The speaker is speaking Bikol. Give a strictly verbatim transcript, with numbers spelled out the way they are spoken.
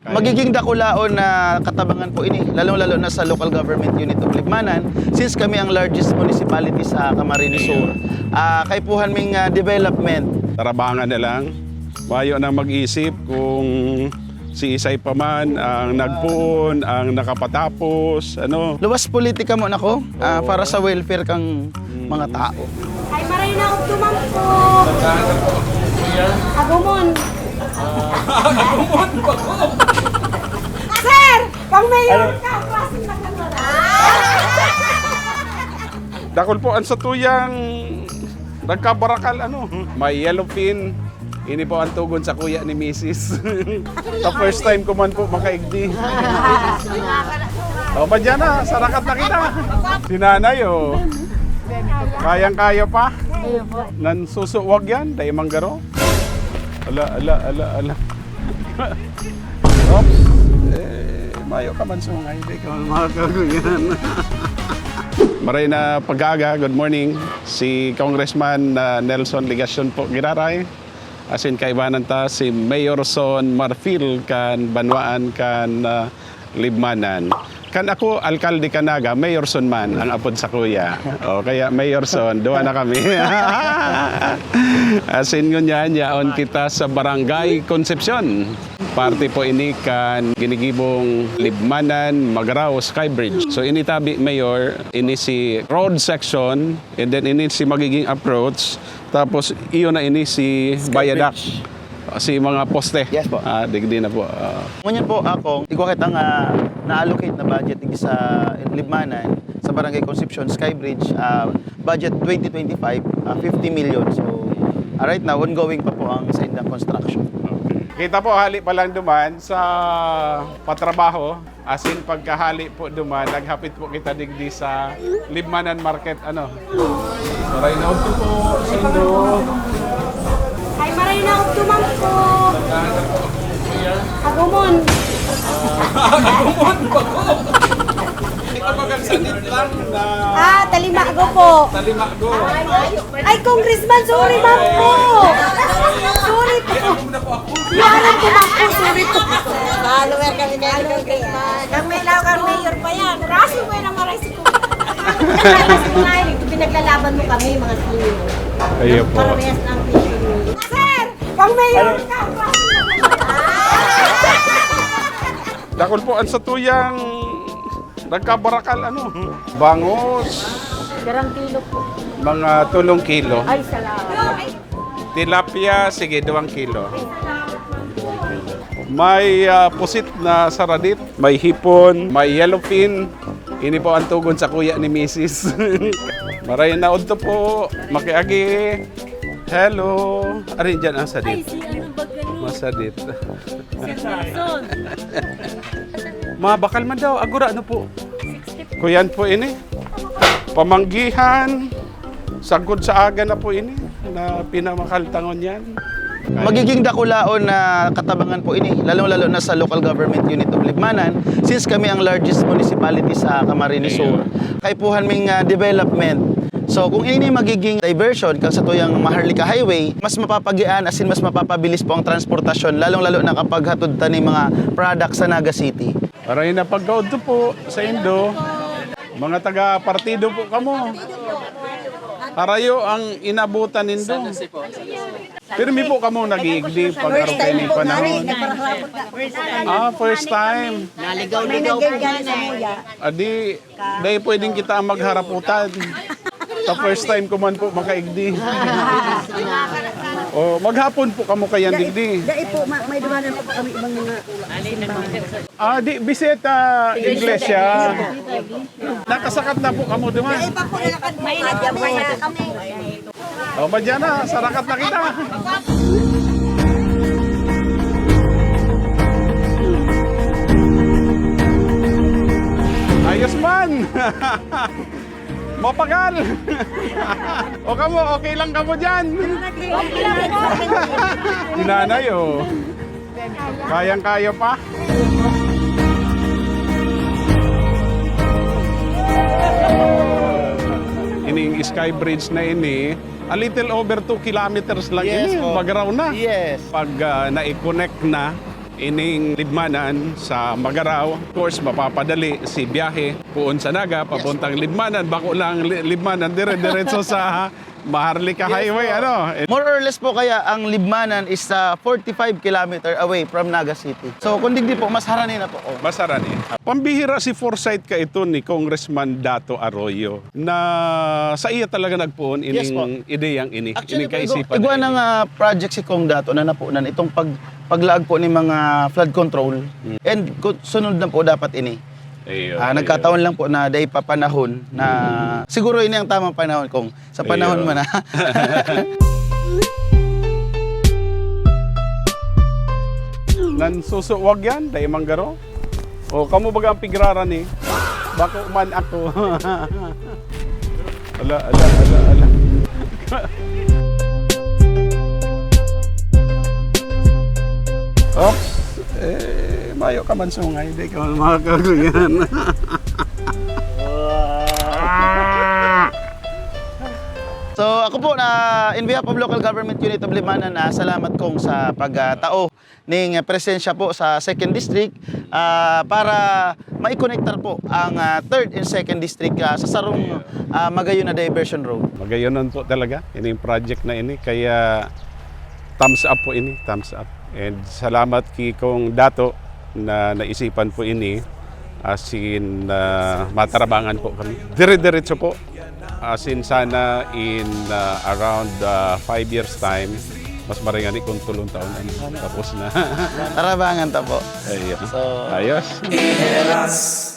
Magiging dakulaon na katabangan po ini, lalong-lalo na sa local government unit of Libmanan, since kami ang largest municipality sa Camarines Sur. Ah, kaipuhan ming, ah, development. Tarabangan na lang. Mayo nang mag-isip kung si isay pa man ang nagpoon, ang nakapatapos, ano. Luwas politika mo na ko, ah, para sa welfare kang mga tao. Ay, maray na og tumampo. Agumon. Sir, kang mayor ka, klase na ka na. Dakul po ang satuyang nagkabarakal, ano, may yellowfin. Ini po ang tugon sa kuya ni misis. Sa first time ko man po makaigdi. O, ba dyan na, sarakat na kita. Si nanay, oh. Kayang-kaya pa. Nan susuwag yan, dai manggaro. Ala, ala, ala, ala. Oops. Eh, mayo ka man sungay, di ka man makakaguyan. Maray na pag-aaga, good morning. Si Congressman, ah, Nelson Legacion po giraray. Asin kaibanan ta si Mayor Son Marfil kan banwaan kan, ah, Libmanan. Kan ako, alkalde kan Naga, Mayor Son man ang apod sa kuya. O, kaya Mayor Son, duwa na kami. Asin ngunyan, yaon kita sa Barangay Concepcion. Parte po ini kan ginigibong Libmanan, Magarao, Skybridge. So, ini tabi, Mayor, ini si road section, and then ini si magiging approach. Tapos, iyo na ini si viaduct. Si mga poste. Yes po. Ah, digdi na po. Ah. Ngunyan po, akong igwa kitang, ah, na-allocate na budget digdi sa Libmanan, sa Barangay Concepcion, Skybridge, ah, budget twenty twenty-five, ah, fifty million. So, ah, right now, ongoing pa po ang sa indang construction. Okay. Kita po, hali pa lang duman sa patrabaho. Asin pagkahali po duman, naghapit po kita digdi sa Libmanan Market, ano? Maray na udto po, saindo. Ay, maray na udto man po. Agumon. Agumon po. Ito, magagsanit lang na. Ah, talimago po. Talimago. Ay, Congressman, sorry man po. Sorry po. Iwanan ko man po, sorry po. Follower kami ni Congressman. Kang may law, kang mayor pa yan. Kaso mo na maray si Congressman. Pinaglalaban mo kami, mga senior. Ayun po. Parehas na ang senior. Sir, kang mayor ka. Dakul po ang satuyang nagkabarakal, ano? Bangus. Garang kilo po. Mga tulong kilo. Ay, salamat. Tilapia, sige, duwang kilo. May, ah, pusit na saradit, may hipon, may yellowfin. Ini po ang tugon sa kuya ni misis. Maray na udto po. Makiagi. Hello. Ari dyan ang sadit. Ay, si ano ba ganun? Masadit. Sir Nelson. Mga bakal man daw. Agura, ano po? Kuyan po ini. Pamanggihan. Sagkod sa aga na po ini na pinamakaltangon yan. Magiging dakulaon na katabangan po ini, lalong-lalo na sa local government unit of Libmanan, since kami ang largest municipality sa Camarines Sur. Kaipuhan ming, ah, development. So, kung ini magiging diversion kan satuyang Maharlika Highway, mas mapapagian asin mas mapapabilis po ang transportasyon, lalong-lalo na kapag hatod ta ning mga products sa Naga City. Aray na pagkaudto po sa indo, mga taga partido po kamo. Harayo ang inabutan nindo. Pirmi po kamo nag-iigdi pag arog kaini panahon. Ah, first time. Naligaw-ligaw po. Adi, dai pwedeng kita ang magharaputan. Sa first time ko man po makaigdi. Oh, maghapon po kamo kayan digdi. Dai po, ma-, may dumanan po kami ibang mga simbahan. Ah, di, bisita iglesia. Nakasakat na po kamo duman. Dai pa po, nakakan-, may nagdamay na kami. O, madyan na, sarakat na kita. Ayos man! Mapagal! O kamo, okay lang kamo dyan? Si nanay, oh. Kayang-kaya pa. Ining sky bridge na ini, a little over two kilometers lang ini, po. Magarao na. Yes. Pag, ah, nai-connect na, Ining Libmanan sa Magarao, of course, mapapadali si biyahe poon sa Naga, papuntang Libmanan, bako lang Li-, Libmanan, dire-diretso sa Maharlika Yes Highway, po. ano? Eh, More or less po kaya ang Libmanan is, ah, forty-five kilometer away from Naga City. So, kung digdi po, mas harani na po. Oh. Mas harani. Pambihira si foresight ka ito ni Congressman Dato Arroyo na sa iya talaga nagpoon Yes ining po. ideyang ini, Actually ining po, igwa, kaisipan na igwa ini. ng, ah, project si Cong Dato na napunan itong pag-, paglaag po ni mga flood control. Hmm. And ku-, sunod na po dapat ini. Ayun, Ah, ayun. nagkataon lang po na dai pa panahon na Mm. siguro ini ang tamang panahon kung sa panahon Ayun. mo na. Nan susuwag yan, dai manggaro. O, kamo baga ang pigraran eh. Bako man ako. Ala, ala, ala, ala. Oops. Eh, mayo ka man sungay, di ka man makakaguyan. So, ako po na, in behalf of Local Government Unit of Libmanan, ah, salamat kong sa pagtao ning presensya po sa Second District, ah, para maikonektar po ang, ah, Third and Second District, ah, sa sarong, Ayun. ah, magayon na diversion road. Magayonon po talaga ining project na ini, kaya thumbs up po ini, thumbs up. And salamat ki Cong Dato na naisipan po ini, as in, ah, matarabangan po kami. Dire-diretso po. As in, sana in, ah, around, ah, five years time, mas maray ngani kung tulong taon, ano, tapos na. Tarabangan ta po. Ayun. So, Ayos. Iheras.